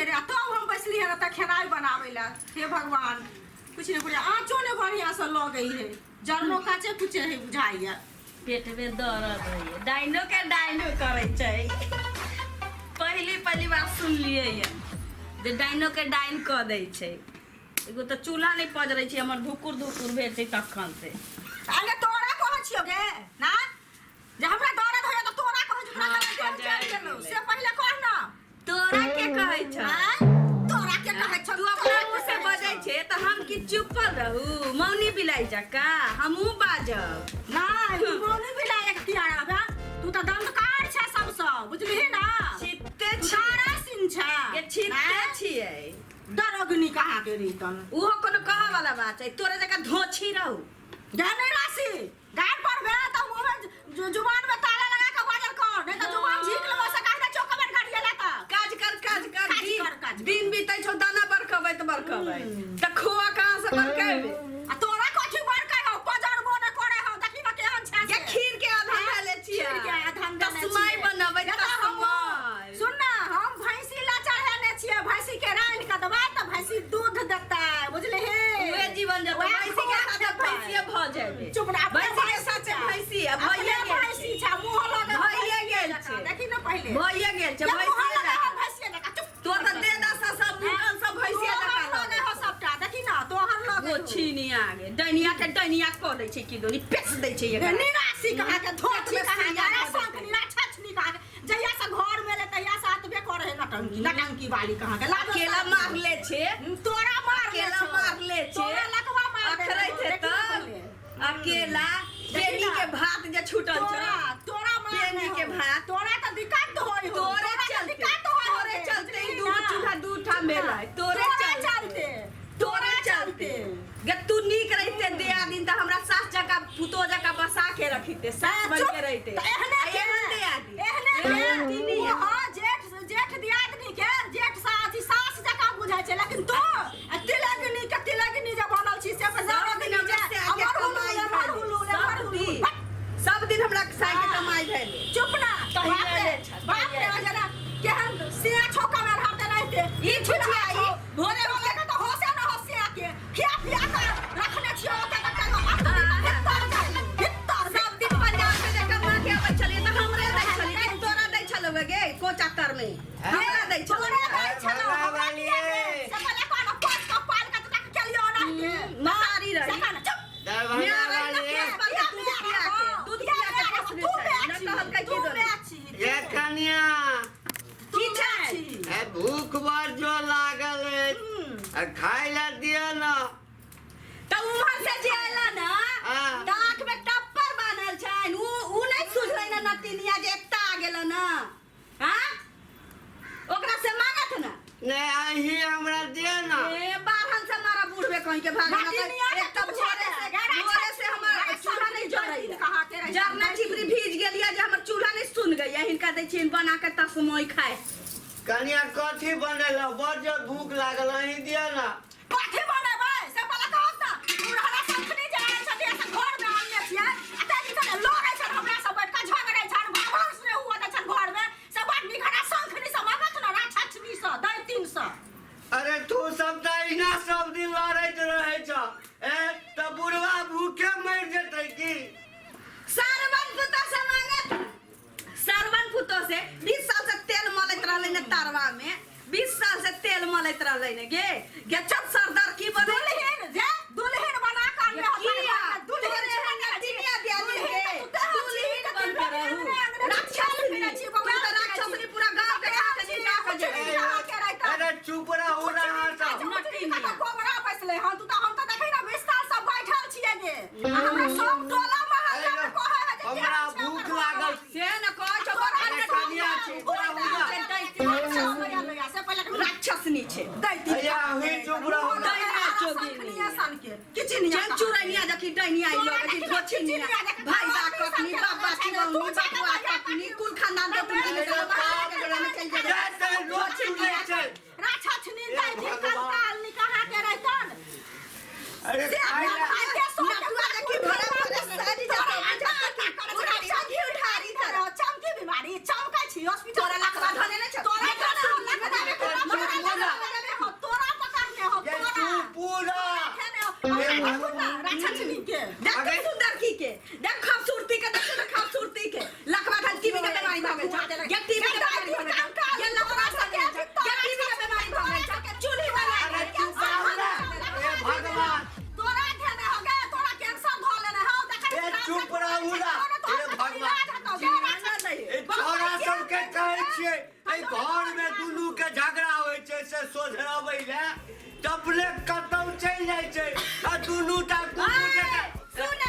रहे आ तब हम बैसली हन तऽ खेनाइ बनाबै लए। हे भगवान, कुछ नहि बुझाइ, आँचो नहि बढ़िआँसँ लगै है, जरनो काचे कुचे है बुझाइए। पेट में दर्द होइए, डाइनो के डाइनो करै छै। पहली पहली बार सुनलियै ये जे डाइनो के डाइन कऽ दै छै। एगो तऽ चूल्हा नहि पजरै छै हमर, धुकुर धुकुर भेल छै तखन से। अरे तोरा कहै छियौ गे ना जे हमरा दर्द होइए तऽ तोरा कहै छियौ, तोरा हाँ, कहै छियौ, पजरि गेलौ। गेलै। से पहिले कह ना। तोरा के कहै छ? आँय? तोरा के कहै छौ? तू अपना मुँह से बजै छे तऽ हम की चुपल रहू मौनी बिलाइ जकाँ? हमहूँ बाजब। नहि, तू मौनी बिलाइ एक तियारा बे, तू तऽ दंतकार छै सबसँ, बुझलिही ना? छित्ते तू छियै। तारा सिंह छै। के छित्ते आँय? छियै। दरोगनी कहाँ के रहीतन? ओहो कोनो कहऽ वाला बात छै? तोरे जकाँ धोछी रहू। जाने राशि गाड़ पर बे तऽ मुँह में जुबान में ताला लगा के बाजल कर, नहीं तऽ जुबान झीक लेबो से काहे चौक में गाड़ी ला तऽ। काज कर, काज कर। काज दिन कर, काज कर। दिन बीतै छौ, दाना बरकबैत बरकबैत तऽ खोआ कहाँ से बरकेबे? आ तोरा कथी बरकै हौ? पजरबो ने करे हौ, देखी ने केहन छै ये से। खीर के आधा धैले छियै। खीर के आधा देने तस्मैय छियै। बनबै। ये तऽ हमहूँ- तस्मैय। सुन ना, हम भैंसी ला चढ़ेने छियै, भैंसी के रान्हि के देबै तऽ भैंसी दूध देतै, बुझलिही? उहे जीवन जेतौ। उएह भैंसी के खोआ साथे खेतै। भैंसिए भऽ जेबै। चुप ना, अपने भैंसी के भैंसी साथे छै। भैंसी आ अपने भइए गेल भैंसी छै। छै, मुँह लगे भइए गेल जकाँ। छै। देखी ने पहिले। भइए गेल छै ये मुँह भैंसिए लगे हौ जकाँ। भैंसिए जकाँ, चुप। तोर तऽ देह दशा सब मुँह सब भैंसिए तोहर जकाँ लगे हौ सबटा, देखी ना, तोहर लगे हौ। छिनिया गे, डैनिया के डैनिया कऽ दै छै, की दोनी पेस दै छै एकरा। निराशी कहाँ के, धोती पेटमे कहाँ के, सुइया धऽ शंख देतै। निरा छछनी कहाँ के, जहिया से घर में ले तहिया से आतबे करे है नटंकी, नटंकी वाली कहाँ के। लाजो अकेला शरम मारले छै। तोरा मारले अकेला छौ। मारले छै। तोरा लकवा मार देने अखरै छौ, छै देखी ने तऽ पहिले। अकेला देखी पेनी ना। के भात जे छूटल छौ। तोरा तोरा मारने पेनी के हौ। भात। तोरा तऽ दिक्कत होय हो। तोरे तोरा तऽ चलते, दिक्कत होय हो तोरे गे, चलते ई बुझलिही दूगो ना? चूल्हा दू ठाम भेलै। तोरे तोरा चलते, चलते, तोरे चलते गे। तू नीक रहिते दियादिन तऽ हमरा सास जकाँ पुतोह जकाँ बसा के रखिते, सास बन चुप, के रहिते। तऽ एहने आ के एहन दियादिन, एहने एहन के दिनिया। ओ हँ, जेठ जेठ दियादनी के जेठ सा अथी सास जकाँ बुझै छै, लेकिन तू आ तिलगनी के तिलगनी जे बनल छी से सब दिन दरोगनी हमरा जे साय के अमर हुलुल, कमाई अमर भेलै। हुलुल, अमर सब हुलुल। दिन, हट, सब दिन हमरा साय के हाँ। कमाई भेलै। चुप ना। कहिया बाप रे ले छ, बाप रे, कहिया ले। जेना केहन सिया छौका में रहते रहते ई छुछिया ई भोरे भोरे के तऽ होशे न हो सिया के खिया पिया के रखने छियो ओते तक के आठ दिन भीतर जाइ भीतर। सब दिन पंजाब से जे कमा के अबै छलियै तऽ हमरे दै छलियै कि तोरा दै छलौ गे? कोचा तर में हमरा दै छलौ। तोरे दै छलौ, हमरा किया दे? से पहिले कहल पोस के पाल के तक केलियो ओनाहिते। मारी से रही। कहल चुप। माय रही ना केस पर के दूध पिया के, दूध पिया के पोसने तू छै न कहलकै की तू दो बेची। ये कनिया। की छै? ए, भूख बड़ जोर लागल अछि, आ खाय लए दिअ ने। तऽ उम्हर से जे अयला ना हाँ। तऽ आँख में टप्पर बान्हल छनि, उ उ नहि सुझलै ना नतिनिया जे एत्ता आ गेल ना। हाँ, ओकरा से मांगत ना। नहि, अहीं हमरा दिअ ने। ए बारहन से मारा बूढ़बे कहीं के भाग ना। नतिनिया के एक तऽ पूछे भोरे से गरा भोरे से हमर गरा चूल्हा नहीं जरैया। कहाँ के रही? जरना चिपरी भीज गेलिया जे हमर चूल्हा नहीं सुन गई। हिनका दै छियनि बना के तस्मोई खाए। कनिया, कथी बनेलहुँ? बड़ जोर भूख लागल, अहीं दिअ ने। कथी बनेबै से पहिले कहब तऽ। बुढ़हरा संखनी जे आयल छथिन से घर में आनने छियै आ ताहि दिन से लड़ै छनि हमरा सब बैठ कऽ, झगड़ै छनि, भावंश नहि हुअ दै छनि घर में, से बड़ निघरा संखनी से मांगत ने राक्षसनी से दैतिन से। अरे तू सब तऽ अहिना सब दिन लड़ैत रहै छ, ए तऽ बुढ़वा भूखे मरि जेतै की? सरवन पुतो से मांगत, सरवन पुतो से। 20 साल से तेल मलैत रहलै ने तरवा में, 20 साल से तेल मलैत रहलै ने गे गेचत सरदार की बनै। दुल्हन जे दुल्हन बना कऽ अनने होतै किया? घर में, दुल्हन तोरे छै एहन ने नतिनिया दियादिन दुल्हन गे। तऽ तू तेहन छी, दुल्हन तऽ बन के रहू। राक्षसनी राक्षसनी। तू तऽ राक्षसनी पूरा गाँव के खा के जिला के जेबही। अरे चुप रहू ना अहाँ सब। कोबरा बैसले हन तू तऽ, हम तऽ देखै ना 20 साल से बैठल छियै गे, आ हमरा सब टोला मोहल्ला में कहै है जे हमरा केहन छै भूख ओकर लागल। से न कहै छौ। अरे कनिया, चुप रहू ना। राक्षसनी छै। अया अहीं चुप रहू ना। चल चुरैनिया जखी डैनिया आइलो कि धोछिनिया, भाई बा कटनी, बाबा की बौनी, बटुआ कटनी, कुल खानदान के तुम अरे बाप रे, जय से लोक सुनै छै। अरे खाय लए नटुआ देखी भरे भरे साड़ी जाता बुझाता कि पूरा चंगी उठारी तर। तोरा लकवा धने नै छौ। पूरा। देख के सुंदर की के, देख खूबसूरती के, देख के खूबसूरती के। लखवा धन टीबी के बीमारी भऽ गेल छै, ये टीबी के बीमारी भऽ गेल छै, ये लखवा सब के ये टीबी के बीमारी भऽ गेल छै, चूल्ही वाला। अरे चुप रहू ना, हे भगवान। तोरा खेने हो गे, तोरा कैंसर धऽ लेने हौ, देखै। ए चुप रहू ना, हे भगवान। ए छोरा सबके कहै छियै, एहि घरमे दुनू के झगड़ा होइ छै से सोझराबै लए टपले कतौ चलि जाइ छै आ दुनू टा कुकुर जकाँ। सुन,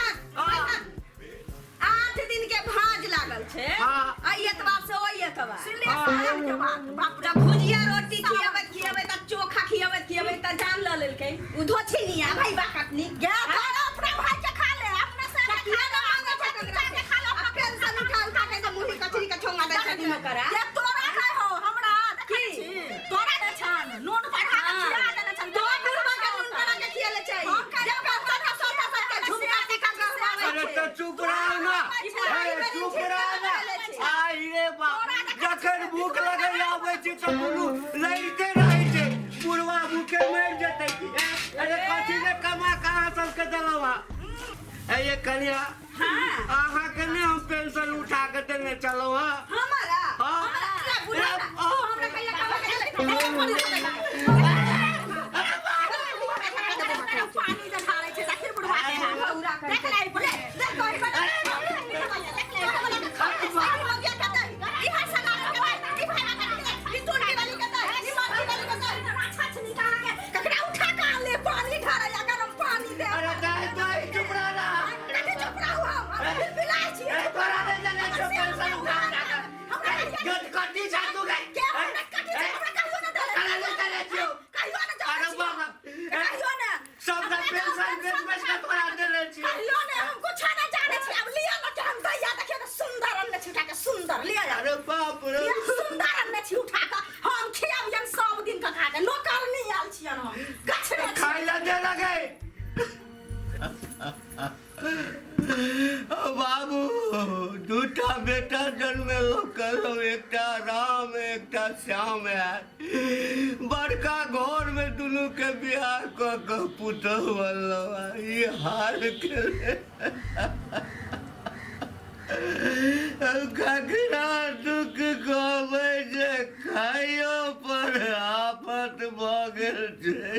8 दिन के भाज लागल छै। हाँ। अइ एतबा से ओइ एतबा। सुनलियै साहब के बात, बाप रे। तऽ भुजिया रोटी खियाबैत खियाबैत आ चोखा खियाबैत खियाबैत तऽ जान लऽ लेलकै उ धोछिनिया भैबा कटनी। गे तोरा अपना भाई के खा ले, अपना से तऽ किया ने मांगै छै ककरा से? खा ले। आ पेंशन उठा उठा के जे मुँही कचरी के छोंगा दै छथिन ओकरा। गे तोरा नहि हौ, हमरा देखै की? छी तोरा नहि छन, नून पढ़ा के खिया देने छन। तो बुढ़वा के नून बना के खियाले छै। हम कहलियै, जे पेंशन के सोता सबके झुमका टीका गहवाबै अरे छै। तऽ चुप रहू ना, ए चुप रहू ना। आहि रे बाप, जखन भूख लगै आबै छै तऽ दुनू लड़िते रहै छै। बुढ़वा भूखे मरि जेतै की? ए, अरे कथी ले कमा कऽ अहाँ सबके देलहुँ हँ? ए ये कनिया, अहाँके नहि हम पेंशन उठा कऽ देने छलहुँ हँ? हमरा? हाँ। हमरा किया बुढ़वा? ए, तू हमरा कहिया कमा के देले? पानी जे ढारै छै देखी बुढ़वा के। देख ले, देख तोरी बला, देख ले तोरी बला के खा हो गया कतई। ई भाई सगा के भाई, ई भाई के, ई टोटी वाली के, ई माटी वाली के। राक्षस निकाल के ककरा उठा के आन ले, पानी ढारै या गरम पानी दे। अरे दाइ दाइ, चुप रह ना। कथी चुप रहू? हम पिलपिलाइ छी। ए तोरा नहि देने छियौ पेंशन उठा उठा कऽ। हमरा गट कट्टी छा तू गे। के हमरा कथी छै? हमरा कहियो ने देले। ककरा नहि देने छियौ? कहियो ने देले अरे छियौ। बाप रे। कहियो ने। सबटा पेंशन बेच बेच कऽ तोरा देने छियौ। कहियो ने, हम कुछ नहि जानै छी। आब लिअ ने, केहन दैया देखियौ तऽ सुन्दर अनने छी उठा के, सुन्दर लिअ। अरे बाप रे। लिअ, सुन्दर अनने छी उठा के, हम खियाबियन सब दिन के खा के। नौकरनी आयल छियन हम, गछने छी। खाइ लए दे लगे बाबू। दूटा बेटा जन्मेलहुँ कहलहुँ, एकटा राम एकटा श्याम आयल। बड़का घरमे दुनूके बियाह कऽ कऽ पुतहु बनलहुँ आ ई हाल केले। ककरा दुःख कहबै जे खाइयो पर आफत भऽ गेल छै।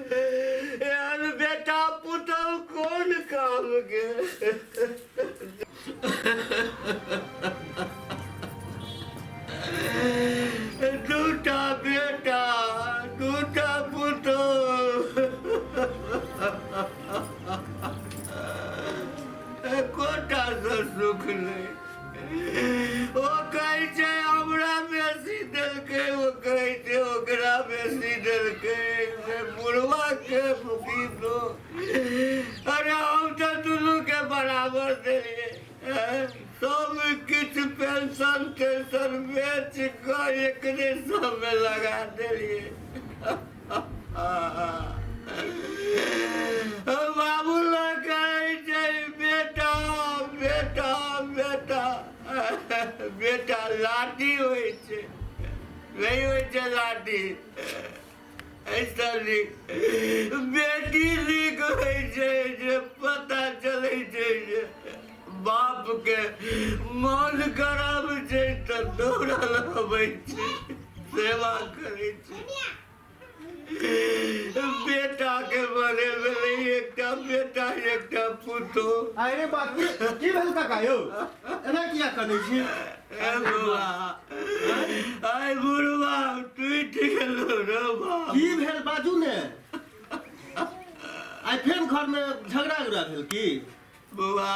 एहन बेटा पुतहु कोन काम के? दूटा बेटा दूटा पुतहु, एकोटा सँ सुख नहि। ओ कहै छै हमरा बेसी देलकै, ओ कहै छै ओकरा बेसी देलकै, से बुढ़वा के की दो? अरे हम तऽ दुनू के बराबर देलियै। सब किछु पेंशन तेंशन बेच कऽ एकरे सबमे लगा देलियै। बाबू लग कहै छै बेटा बेटा बेटा बेटा। लाठी होइ छै, नहि होइ छै लाठी। एहिसँ नीक बेटी नीक होइ छै, जे पता चलै छै जे बापके मन खराब छै तऽ दौड़ल अबै छै, सेवा करै छै। बेटाके बने भेलै एकटा बेटा एकटा पुतोहु। अरे बाप, की की भेल काका यौ? एना किया कनै छी? ए बौआ, आइ बुढ़वा टूटि गेलो रे बाप। की भेल बाजू ने? आइ फेर घरमे झगड़ा उगड़ा भेल की? बौआ,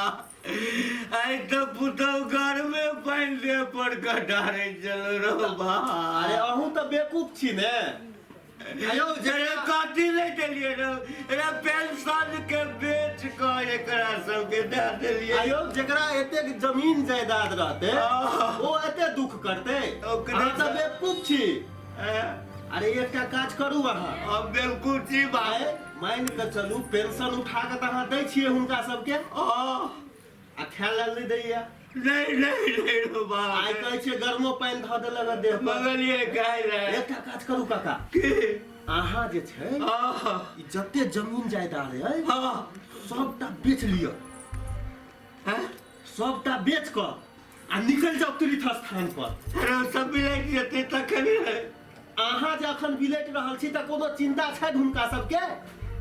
आइ तऽ पुतहु घरमे पानि देह पर कऽ ढारै छलो रे बाप। अरे अहूँ तऽ बेवकूफ छी ने आयौ। जरे कथी नहि देलियै रे? रे पेंशन के बेच कऽ एकरा सबके दए देलियै। आयौ, जेकरा एतेक जमीन जायदाद रहतै ओ एते दुख करतै? ओकरे अहाँ तऽ बेवकूफ छी। हैं? अरे एकटा काज करू अहाँ। हम बेवकूफ छी भाई? आइ मानि कऽ चलू, पेंशन उठा कऽ तऽ अहाँ दै छियै हुनका सबके हँ। आ खाय लेल नहि दैया। नहीं नहीं नहीं रो बाप आइ कहै छियै गर्मो पानि धऽ देलक हँ देह पर। मंगलिए खाय ले एकटा काज करू काका की अहाँ जे छै हाँ ई जते जमीन जायदाद अइ हाँ सबटा बेच लिअ हैं? सबटा बेच कऽ आ निकलि जाउ तीर्थ स्थान पर अरे सब मिलै जेतै तखन रे अहाँ जे अखन बिलटि रहल छी तऽ कोनो चिन्ता छनि हुनका सबके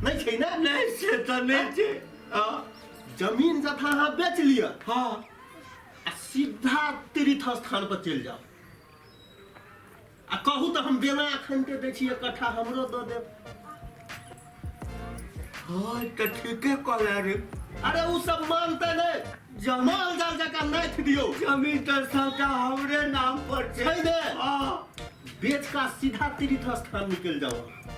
नहि छै ने नहि से तऽ नहि छै हाँ जमीन जथा अहाँ बेच लिअ हाँ आ सीधा तीर्थ स्थान पर चलि जाउ आ कहू तऽ हम बेना अखन के दै छी एक कट्ठा हमरो दऽ देब हाँ तऽ ठीके कहला रे अरे उ सब मानते नहि जमीन माल जाल जकाँ नाथि दियौ जमीन तऽ सबटा हमरे नाम पर छै छै ने? हाँ बेच का सीधा तीर्थ स्थान निकलि जाउ अहाँ।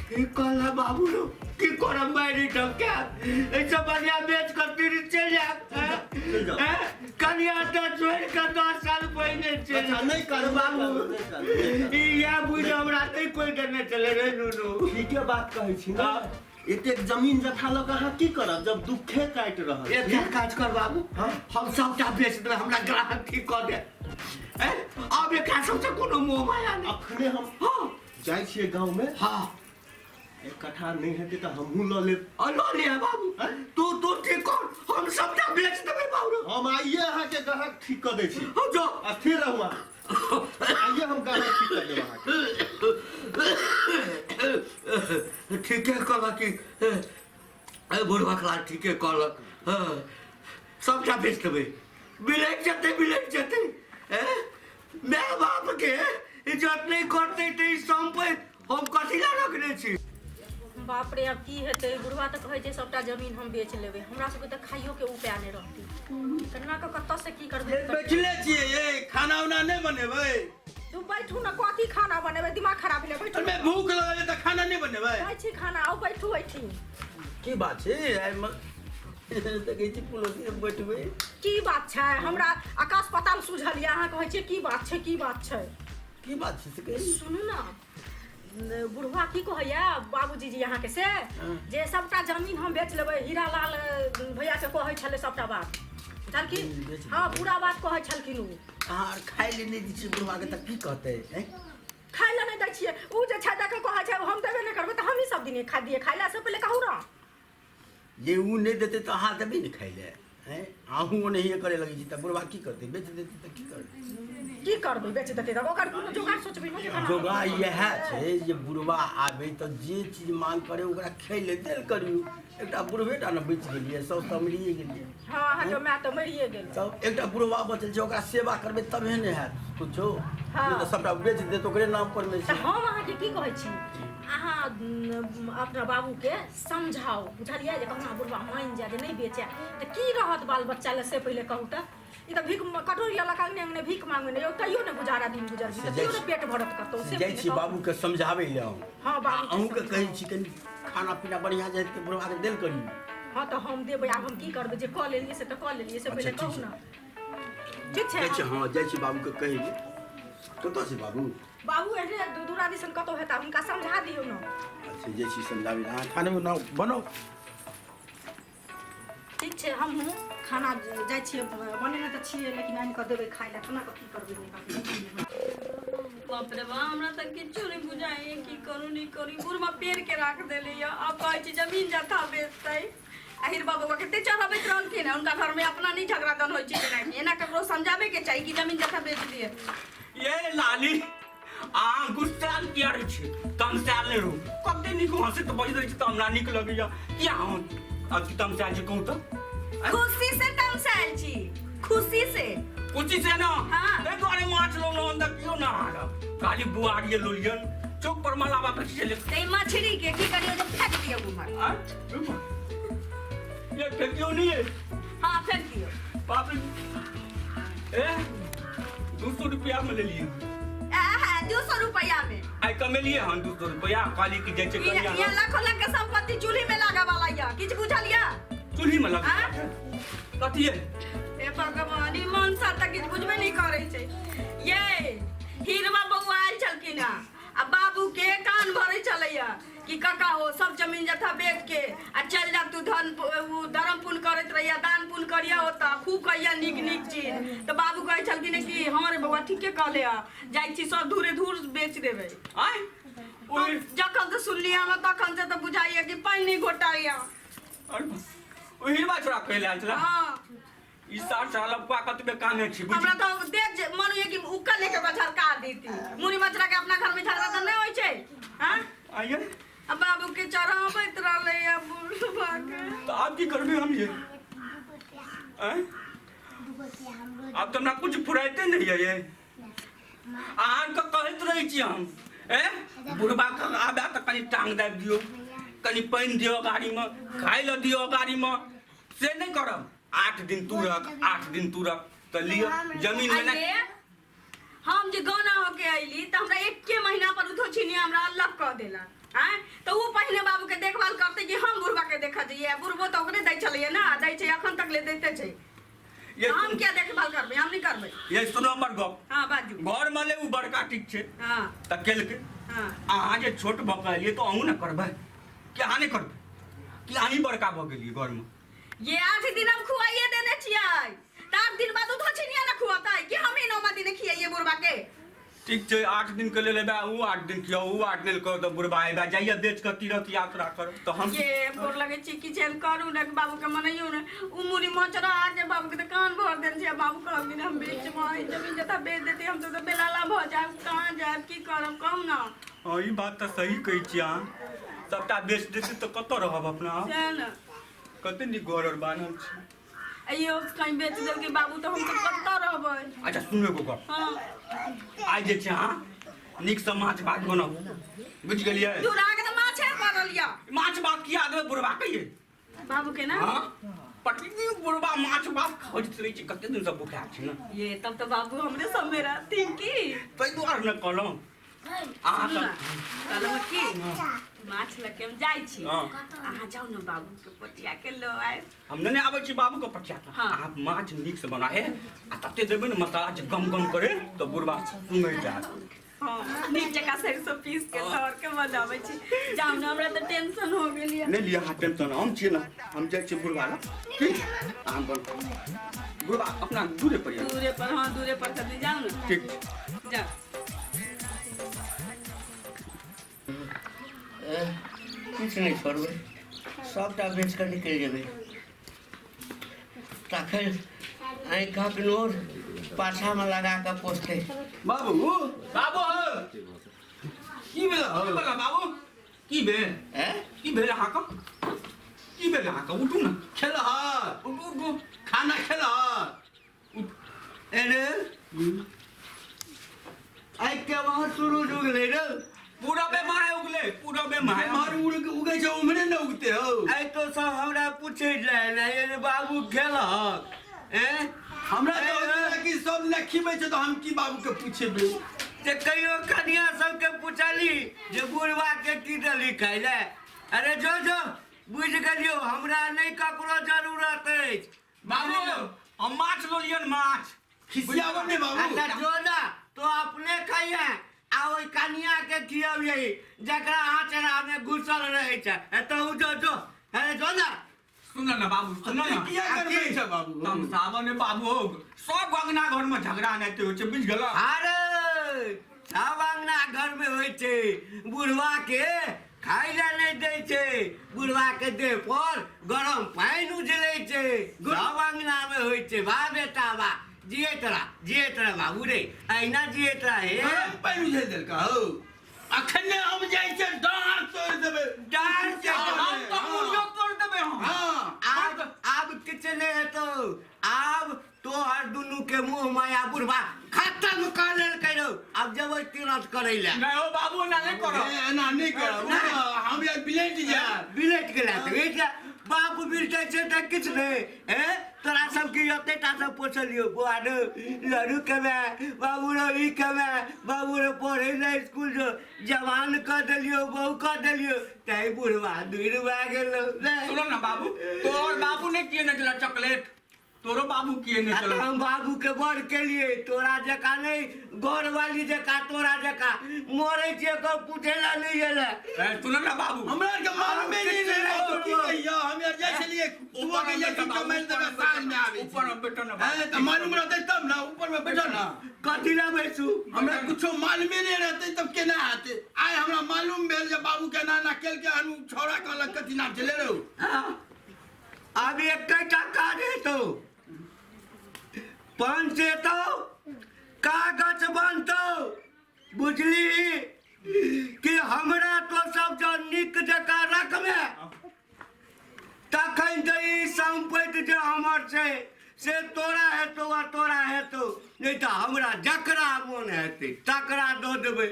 ठीक कहला बाबू रो की करब मारि ढक्का एहिसँ बढ़िया बेच कर तीर चलि जायब हैं? चलि जाउ। हैं? कनिया तऽ छोड़ि कऽ 10 साल पहिने चलि अच्छा, नहि करब, बाबू नहि करब, नहि करब। ई इएह बुझि हमरा नहि कोइ देने छलै रे नुनू ठीके बात कहै छी ने हाँ। एतेक जमीन जथा लऽ कऽ अहाँ की करब जब दुखे काटि रहल छी एकटा काज कर बाबू हाँ? हम सबटा बेच देबै हमरा ग्राहक ठीक कऽ दे हैं? आब एकरा सबसँ कोनो मोह माया नहि अखने हम हाँ जाइ छियै गाँवमे हाँ एक कट्ठा नहि हेतै तऽ हमहूँ लऽ लेब और लऽ लिअ बाबू हैं? तू तू ठीक कर हम सबटा बेच देबै बाबू हम आइए अहाँके ग्राहक ठीक कऽ दै छी हम जो स्थिर रहू अहाँ आइए हम ग्राहक ठीक कऽ देब अहाँके ठीके कहलक कि ए बुढ़वा कला ठीके कहलक हँ सबटा बेच देबै बिलटि जेतै बिलटि जेतै ए माय बापके इज्जत नहि करतै तऽ ई सम्पति हम कथी लए रखने छी बाप रे आब की हेतै बुढ़वा तऽ कहै छै सबटा जमीन हम बेच लेबै हमरा सबके तऽ खाइयो के उपाय नहि रहतै केना कऽ कतऽ से की करबै बैठले छियै ये खाना उना नहि बनेबै तू बैठू ने कथी खाना बनेबै दिमाग खराब भेलै बैठू अरे भूख लगल है तऽ खाना नहि बनेबै खाइ छी खाना आउ बैठू एठी की बात छै आइ देखै छी पुलोसी बैठबै की बात छै हमरा आकाश पाताल सूझल यऽ अहाँ कहै छियै की बात छै की बात छै की बात छै से कही सुनू ने बुढ़वा की कहैया बाबूजी जी अहाँके से जे सबटा जमीन हम बेच लेबै हीरा लाल भैया के कहै छलै सबटा बात बुझलखिन बेच लेबै। हँ पूरा बात कहै छलखिन ओ अहाँ आर खाइ लए नहि दै छियै बुढ़वाके तऽ की कहतै आँय? खाइ लए नहि दै छियै ओ जे छै देखे कहै छै हम देबे नहि करबै तऽ हमही सब दिने खा दियै खाइ लए से पहिले कहू ने जे ओ नहि देतै तऽ अहाँ देबै ने खाइ लए आँय अहूँ ओनाहिए करे लगै छी तऽ बुढ़वा की करतै बेच देतै तऽ की करतै की करबै बेच देतै तऽ ओकर कोनो जोगाड़ सोचबै ने जे केना जोगाड़ इएह छै जे बुढ़वा आबै तऽ जे चीज मांग करे ओकरा खाइ लए देल करियौ एकटा बुढ़बे टा ने बचि गेलियै सब तऽ मरिए गेलियै हँ अहाँके माय तऽ मरिए गेल तब एकटा बुढ़वा बचल छै ओकरा सेवा करबै तबे ने हैत कुछो हँ। नहि तऽ सबटा बेच देत ओकरे नाम पर मे तऽ छै हम अहाँके की कहै छी अहाँ अपना बाबूके समझाउ बुझलियै जे कहुना बुढ़वा मानि जाय जे नहि बेचै तऽ की रहत बाल बच्चा लए से पहिले कहू तऽ ई तऽ भीख कटोरी लऽ कऽ अङ्गने अङ्गने भीख मांगै नहि तैयो नहि गुजारा दिन गुजर से तैयो जाइ नहि छी- पेट भरत कतौ से से जाइ छी पहिले कहू। बाबूके समझाबै लए हम हँ बाबूके अहूँके कहै समझाउ। छी कनि खाना पीना बढ़िआँ जाइत के बुढ़वाके देल करियौ हँ तऽ हम देबै आब हम की करबै जे कऽ लेलियै से तऽ कऽ लेलियै से अच्छा, पहिले ठीक कहू छै। ने ठीक छै जाइ छी हँ जाइ छी बाबूके कहै लए कतऽ छै बाबू बाबू एहने दूरा दिसन कतौ हेता हुनका समझा दियौ ने अच्छा जाइ छी समझाबै लए अहाँ खाना उना बनाउ ठीक छै हमहूँ खाना जाइ छियै बनेने तऽ छियै लेकिन आनि कऽ देबै खाइ लए खाना कऽ की करबै नहि करबै बाप रे बा हमरा तऽ किछो नहि बुझाइए की करू नहि करू ई बुढ़वा पेड़ के राख देले यऽ आब कहै छै जमीन जथा बेचतै आहिर बाबा कते चढ़ाबैत रहलखिन हुनका घर में अपना नहीं झगड़ा दन होइ छै जेनाकि एना ककरो समझाबे के चाही कि जमीन जथा बेच दिए ये लाली आ गुस्साल किया रहै छै तमसायल नहि रहू कते नीक हँसैत बजैत रहै छै तऽ हमरा नीक लगैया किया अहाँ अथी तमसायल छी कहू तऽ खुशी से तमसायल छी खुशी से खुशी से ना हाँ। ताहि दुआरे माछ लौलहुँ हन तऽ केओ ना हारब खाली बुआरिये लोलियन चौक पर मलावा पर चलि तऽ ई मछली के की करियो जे फेंक दियौ उम्हर आँय? ये फेकियो नहीं है हाँ फेंक दियौ बाप रे ए 200 रुपया में ले लिए 200 रुपया में आइ कमेलिए हन 200 रुपया कहली कि जाइ छै ई कनिया ये लाखों लाख के संपत्ति चूल्ही में लागे वाला या किछ बुझल या चूल्ही में लग आँ? कथी है हे भगवान ई मनसा तऽ किछु बुझबे नहि करै छै ये हीरवा बौआ आयल छलखिन हँ आ बाबू के कान भरै छलैया कि कि काका हो सब जमीन जथा बेच के आ चल जा तू धन उ धर्म पुण्य करैत रहिया, दान पुण्य करिया होता, खूब कहिया नीक नीक चीज। तऽ बाबू कहै छलखिन कि हँ रे बौआ ठीके कहले हँ, जाइ छी सब धूरे धूर बेच देबै। आँय ओहि जखन से सुनलियै हम तखन से तऽ बुझाइया कि पानि नहि घोटाइया। अरे ओहि हिरवा छोड़ा कहै लए आयल छला। हँ। ई सार साला लपका कतबे काने छी बुझ हमरा तऽ देख जे मन होइया कि उक्का लेके ओकरा झरका देती। मुड़ी मचरा के अपना घर में झगड़ा तऽ नहि होइ छै। हाँ? आइए। आ बाबू के चढ़ाबैत रहलै आ बुढ़बा के। तऽ आब की करबै हम ये? आँय? आब तऽ हमरा कुछ फुराइते नहि ये। अहाँके कहैत रहै छी हम ए बुढ़बा के आबे तऽ कनि टांग दाबि दियौ, कनि पानि दियौ गाड़ीमे, खाय लए दियौ गाड़ीमे, से नहि करब। 8 दिन तू रख, 8 दिन तू रख, तऽ लिअ जमीन मे अरे, हम जे गौना होके अयली तऽ हमरा एके महीना पर उठो छिनी हमरा अलग कऽ देलक। आँय तऽ उ पहिने बाबू के देखभाल करतै कि हम बुढ़बा के देखऽ जइयै? बुढ़बो तऽ ओकरे दै छलैया ने, दै छै अखन तक ले दैते छै। ये हम किया देखभाल करबै? हम नहि करबै। ये सुनो हमर गप। हाँ बाजू। घर में ले उ बड़का ठीक छै। हाँ। तऽ केलकै। हाँ। अहाँ जे छोट भऽ के एलियै तऽ अहूँ ने करबै कि अहाँ नहि करबै? कि अहीं बड़का भऽ गेलियै घरमे? ये 8 दिन हम खुआइए देने छियै, तऽ 8 दिन बाद उठो छिनिया ने खुआतै कि हम ही 9 दिन खियाइए बुढ़बा के? ठीक छै, 8 दिन के लेल एबै, उ 8 दिन खियाउ, उ 8 दिन के तऽ बुढ़बा एबै जाइए बेच कऽ तीर्थ यात्रा कर तऽ हम ये गोर लगै छी, किछु एहन करू ने बाबू के मनैयौ ने। उ मुड़ी मचरा के बाबू के तऽ कान भर देल छै। बाबू कहलखिन हम बेचबै जमीन जथा, बेच देती हम तऽ बेलाला भऽ जायब, कहाँ जायब, की करब, कहू ना। हँ ई बात तऽ सही कहै छी अहाँ, सबटा बेच देतै तऽ कतऽ रहब अपना? सएह ने। कते नीक घर आर बान्हल छै। अइयो कहीं बेच देलकै बाबू तऽ हम तऽ कतऽ रहबै? अच्छा सुनू एगो गप। हाँ। आइ जे छै अहाँ नीकसँ माछ भात बनाउ, बुझि गेलियै? दूर अहाँके तऽ माछे पड़ल यऽ। माछ भात किया देबै बुढ़बा के ये? बाबू के ना? हाँ पटनी बुढ़बा माछ भात खोजैत रहै छै, कते दिनसँ भुखायल छै ने। ये तब तऽ बाबू हमरे सब में रहथिन की? ताहि दुआरे ने कहलहुँ। अहाँ सुनू सब ने, कहलहुँ की माछ लऽ के हम जाइ छी, हाँ। अहाँ जाउ ने बाबू के पटिया के लऽ आयब। हम नहि आबै छी बाबू के पटिया के। हाँ। अहाँ माछ नीक से बना हे आ तते देबै ने मसाला जे गम गम करे तऽ बुढ़बा सुनै जायत। हाँ नीक जकाँ सरिसो पीस के तर के बनाबै छी। जाउ ने, हमरा तऽ टेंशन हो गेल यऽ। नहि लिअ अहाँ टेंशन, हम छियै ने, हम जाइ छियै बुढ़बा लग। ठीक अहाँ बन बुढ़बा अपना दूरे पर यऽ। दूरे पर, हाँ दूरे पर छथिन, जाउ ने। ठीक। जाउ। किछु नहि छोड़बै, सबटा बेच कऽ निकलि जेबै। तखन आँखिक नोर पाछामे लगा कऽ पोसतै। बाबू बाबू की भेल? की भेल बाबू? की भेल? ऐं? की भेल अहाँके? की भेल अहाँके? उठू ने। खेलह? उठू उठू। खाना खेलह? अरे आइ के वहाँ सूरज उगलै रे? पूरा बेमार उगले, पूरा बेमार। एम्हर उगै छै उम्हरे ने उगते हौ। आइ तो सब हमरा पूछै लए रे बाबू खेलहक? ऐं? हमरा तऽ होइए कि सब ने खिबै छै तऽ हम की बाबू के पूछेबै? जे कहियो कनिया सबके पूछली जे बुढ़वा के की देली खाइ लए? अरे जो जो बुझि गेलियौ, हमरा नहि ककरो जरूरत अछि। बाबू हम माछ लऽ लियन माछ। खिसियाबो ने बाबू। अच्छा जो ना तो अपने खाइहे आ ओहि कनिया के खियबियै जकरा आँचरा में घुसल रहै छै। तहु जो जो, अरे जो ना। सुन ना बाबू, सुन ना। किया करबै छै बाबू? तम सावन बाबू हो सब अंगना घर में झगड़ा नहि होइ छै, बुझि गेलऽ? अरे सब अंगना घर में होइ छै, बुढ़वा के खाइ लए नहि दै छै, बुढ़वा के देह पर गरम पानि उझलै छै, सब अंगना में होइ छै। वाह बेटा वाह, जियैत रह जियैत रह बाबू रे, अहिना जियैत रह। हे गरम पानि उझलि देलका हौ? अखने हम जाइ छियै डाँर तोड़ि देबै। डाँर तोड़ि हम तऽ मुड़ियो तोड़ि देबै हम। हाँ। आब आब किछु नहि हेतौ, आब तोहर दुनू के मुँह माया बुढ़वा खत्म कऽ लेलकै रौ। आब जेबै तीरथ करै लए। नहि हो बाबू, एना नहि करब। एना नहि करब, हम यार बिलटि जायब। बिलटि गेला तऽ बिलटि, बाप बिलटै छै तऽ किछु नहि। ए तोरा सबके एते टा सब पोसलियौ बौआ रे, लड़ू खेबै बाबू रे, ई खेबै बाबू रे, पढ़ै लए स्कूल जो जवान कऽ देलियौ, बहु कऽ देलियौ, तै बुढ़वा दूर भए गेलौ। सुनो ना बाबू, तोहर बाबू नहि किए ने देला चॉकलेट? तोरो बाबू किए नहि आ तऽ चलल हम बाबू के बड़ केलिए तोरा जकाँ नहि घरवाली जकाँ तोरा जकाँ मरै छियै कऽ पूछे ला नहि एलै ए, सुन ना बाबू हमरा आरके मालूमे नहि रहै बाबू की कहियो हम आर जाइ छलियै सुबह के जाइ छी कमाइ लए तऽ साँझ मे आबै छी ऊपर में बैठो ना हैं, तऽ मालूम रहतै तब ने ऊपर मे बैठो ना कथी ला बैसू हमरा कुछो मालूमे नहि रहतै तब केना हेतै आइ हमरा मालूम भेल जे बाबू के एना एना केलकै हन उ छौड़ा कहलक कथी नाम छलै रौ हाँ। आब एकटा काज हेतौ पंच एतौ कागज बनतौ बुझली कि हमरा तो सब जँ नीक जकाँ रखबे तखन तऽ ई सम्पत्ति जे हमर छै से तोरा हेतौ आ तोरा हेतौ नहि तऽ हमरा जकरा मोन हेतै तकरा दऽ देबै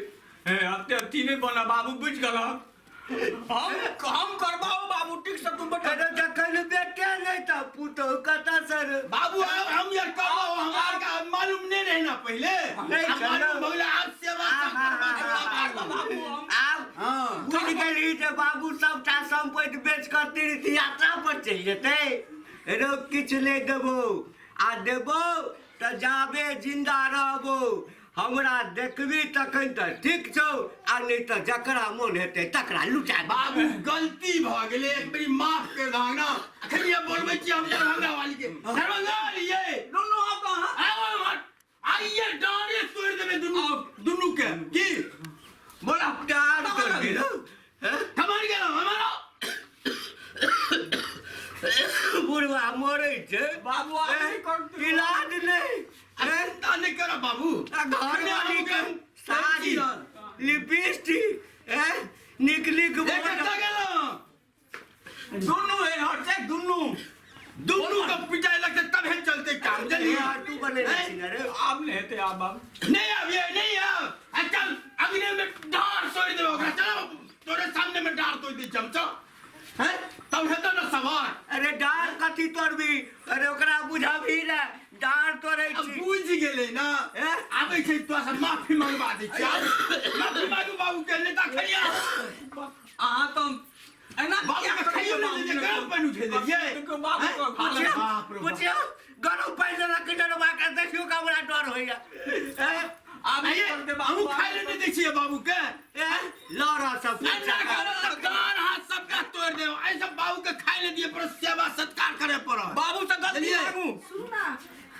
हे अते अथी नहि बना बाबू बुझि गेलक हम करबाओ बाबू ठीक से तू बैठ अरे जखन बेटे नहि तऽ पुतहु कतऽ से रे? बाबू आब हम यार करबो हमरा आर के मालूम नहीं रहे ना पहले नहीं आब छलै। मालूम भऽ गेलै आब सेवा सब करबा छौड़ा बाबू आब हाँ बुझि गेली जे बाबू सबटा सम्पत्ति बेच कऽ तीर्थ यात्रा पर चलि जेतै रो किछु नहि देबो आ देबो तऽ जाबे जिन्दा रहबो हमरा देखबी तखन तऽ ठीक छौ आ नहि तऽ जकरा मोन हेतै तकरा लुटा दे। बाबू गलती भऽ गेलै एक बेरी माफ कर दहक ना अखन ये बोलबै छी हम दरभंगा वाली के दरभंगा वाली ये दुनू आब कहाँ आबो इम्हर आइये डाँरे तोड़ि देबै दुनू दुनू के की बोला प्यार कर दे हैं? कमर गेलहुँ हमर बुढ़वा मरै छै बाबू आब नहि करतै। इलाज नहि हैं? चिंता नहि करऽ बाबू आ घरवाली के साड़ी लिपस्टिक हैं? नीक नीक एक भोजन। कतऽ गेलहुँ दुनू हे हट दुनू दुनू के पिटाइ लगतै तबे चलतै काम जल्दी यार, तू बनेने छी ने रे आब नहि हेतै आब आब नहीं अब ये नहीं अब आ चल अगने में डार तोड़ देबो ओकरा चल तोरे सामने में डार तोड़ दै छी हम चल हैं तब हेतौ ना सवार अरे डार कथी तोड़बी अरे ओकरा बुझाबी ने डार तोड़ै अब छी बुझि गेलै ना हैं? आबै छै तोरा से माफी मंगवा दै छी आब माफी मांगू बाबू के नेता खैया अहाँ तऽ एना बाबू के खाइयो नहि देलियै गरम पानि उठे देलियै देखियौ बाबू के हालत। पुछियौ बाप रे बाप। पुछियौ गरम पानि से रखी डरबा के देखियौ कि हमरा डर होइया हैं? आब नहि आइये, करतै बाबू अहूँ खाइ लए नहि दै छियै बाबू के हैं? लड़ सब एना करब तऽ कान हाथ सबके तोड़ि देब एहि सब बाबू के खाइ लए दियै पर सेवा सत्कार करे पड़त बाबू से गलती बुझलियै? मांगू सुनू ना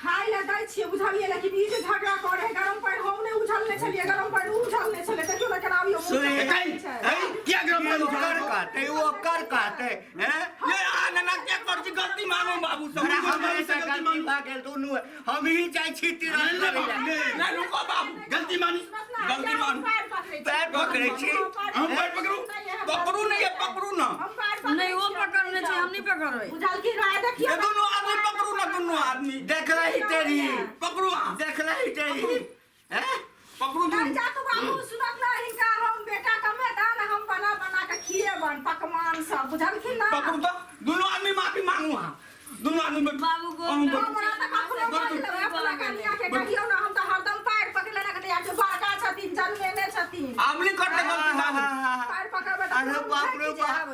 खाय लए दै छियै बुझलियै लेकिन ई जे झगड़ा करे है गरम पानि हम नहि उझलने छलियै गरम पानि ओ उझलने छलै देखियौ ने केना अबियौ मुँह सुन, से एकाइ छै। ऐ किया गरम पानि ओकर उझलने कहतै ओकर कहतै हैं? ये अहाँ एना किया करै छी गलती मांगू बाबू से अरे बाबू हमरे से से गलती गलती मांगू। भऽ गेल दुनू हम ही जाइ छी तीरथ नहीं, करै बाबू, लए। नहीं। नहि रुको बाबू गलती मानी सुनत ना, गलती किया हम मानू। पैर पकड़ै छी? पैर पकड़ै छी? हम पैर पकड़ू? पकड़ू नहि ये पकड़ू ना हम पैर पकड़ै नहीं वो छी, पकड़ने छै हम नहीं पकड़बै बुझलखिन राय देखियौ ये ने। दुनू आदमी पकड़ू ना दुनू आदमी देख रही तेरी पकड़ू अहाँ देख रही तेरी हैं? पकड़ू नहीं दुनू जा तू बाबू सुनत ना हिनका हम बेटा कमेता ना हम बना बना के खिएबन पकवान सब बुझलखिन ना पकड़ू तऽ दुनू आदमी माफी मांगू अहाँ दुनू आदमी बैठू बाबू गोर अहूँ लगै बैठू। हमरा तऽ कखनो मारि लेबै अपना कनिया के कहियौ ना हम तऽ हरदम पैर पकड़ले रखते यार जो बड़का छथिन जन्मेने छथिन आब नहि करतै गलती बाबू पैर पकड़बै तऽ अरे हम बाप रे भागि बाप जायब।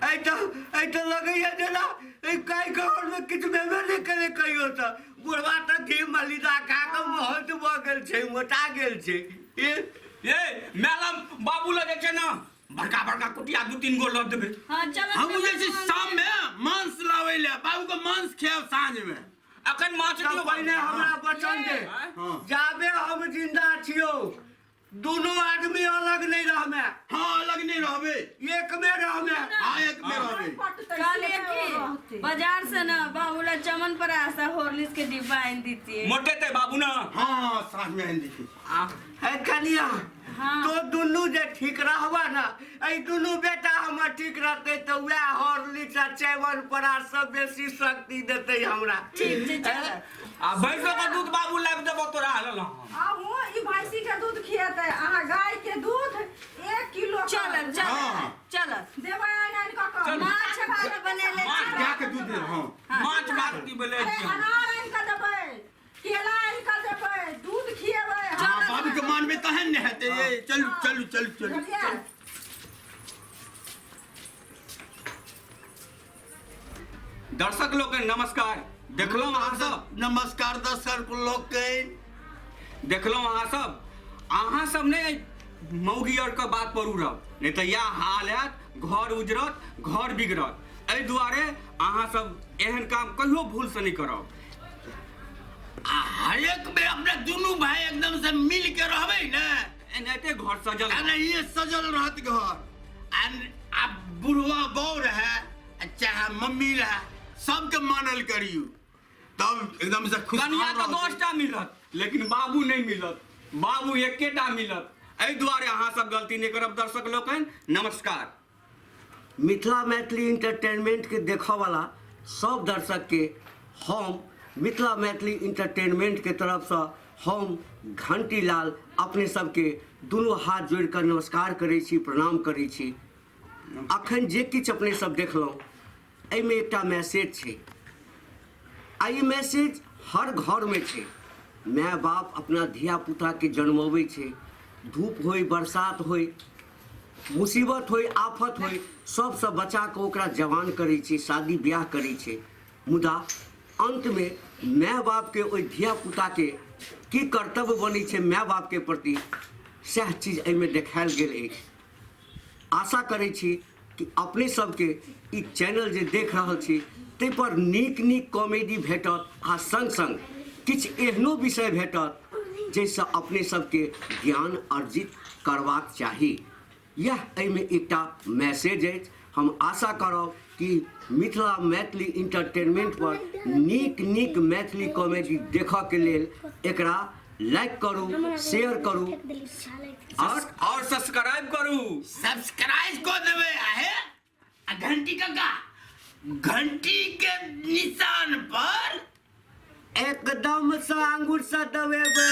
ऐ तऽ ऐ तऽ लगैया जेना ऐ काई घर में किछु भेबे नहि केलै कहियो तऽ बुढ़वा तऽ घी मलिदा खा कऽ महत भऽ गेल छै मोटा गेल छै ए ये मैलम बाबू लग जे छै ने बड़का बड़का कुटिया दू तीन गो लऽ देबै हाँ चलो हम जाइ छी शाम में मांस लाबै लए बाबू के मांस खायब साँझ में अखन माछ तऽ दियौ पहिने हमरा वचन दे हाँ। जाबे हम जिंदा छियौ दुनू आदमी अलग नहि रहमे हाँ अलग नहीं रहबे एक में रहमे हाँ एक में रहबे पटतै कहलिए से कि रहतै। बाजार से ना बाबू ला चमन पर आसा हॉर्लिक्स के डिब्बा आन दीतिए मोटेतै बाबू ना हाँ साँझ में आनि दै आ है कनिया हाँ। तो दुनू जे ठीक रहबा ना एहि दुनू बेटा हमर ठीक रहतै तऽ वएह हॉर्लिक्स आ च्यवन प्राश सब बेसी शक्ति देतै हमरा ठीक छै चल आ भैंसो के दूध बाबू लाबि देबो तोरा लेल हम अहूँ ई भैंसी के दूध खिएतै अहाँ गाय के दूध 1 किलो के चल चल हाँ। चल देबै आनि आनि कऽ कऽ। माछ भात बनेले माछ गाय के दूध दे हाँ माछ भात की बोले अरे अनार आनि कऽ देबै केला आनि कऽ देबै दूध खिएबै हाँ बाबू के मानबे तहन ने हेतै ये चलू चलू चलू चलू बुझलियै दर्शक लोग के नमस्कार। देखलहुँ अहाँ सब। नमस्कार दर्शक लोकनि। देखलहुँ अहाँ सब, अहाँ सब नहि मौगी आरके बात पर उड़ब, नहि तऽ इएह हाल हैत, घर उजरत, घर बिगड़त। एहि दुआरे अहाँ सब एहन काम कहियो भूलसँ नहि करब। आ हरेक बेर अपना दुनू भाई एकदम से मिल के रहबै ने, एनाहिते घर सजल एनाहिए सजल रहत घर। आ बुढ़वा बौ रहे चाहे मम्मी रहे, सबके मानल करियौ, तब एकदम से खुश। कनिया तऽ 10टा मिलत, लेकिन बाबू नहि मिलत, बाबू एकेटा मिलत। एहि दुआरे अहाँ सब गलती नहि करब दर्शक लोकनि। नमस्कार। मिथिला मैथिली इंटरटेनमेंट के देखऽवला सब दर्शक के हम मिथिला मैथिली इंटरटेनमेंट के तरफसँ हम घंटीलाल अपने सबके दुनू हाथ जोड़िकऽ नमस्कार करै छी, प्रणाम करै छी। अखन जे किछु अपने सब देखलहुँ एहिमे एकटा मैसेज छै, आ ई मैसेज हर घरमे छै। माय बाप अपना धियापुताके जन्मबै छै, धूप होय, बरसात होय, मुसीबत होय, आफत होय, सबसँ बचा कऽ ओकरा जवान करै छै, शादी ब्याह करै छै। मुदा अन्तमे माय बापके ओहि धियापुताके की कर्तव्य बनै छै माय बापके प्रति, सएह चीज एहिमे देखायल गेल अछि। आशा करै छी कि अपने सबके ई चैनल जे देख रहल छी ताहि पर नीक नीक कॉमेडी भेटत आ संग संग किछु एहनो विषय भेटत जाहिसँ अपने सबके ज्ञान अर्जित करबाक चाही। इएह एहिमे एकटा मैसेज अछि। हम आशा करब कि मिथिला मैथिली इंटरटेनमेंट पर नीक नीक मैथिली कॉमेडी देखऽके लेल एकरा लाइक करू, शेयर करू और सब्सक्राइब करू। सब्सक्राइब कऽ देबै आहे आ घंटी काका, घंटी के निशान पर एकदम से आंगुर से दबेबै।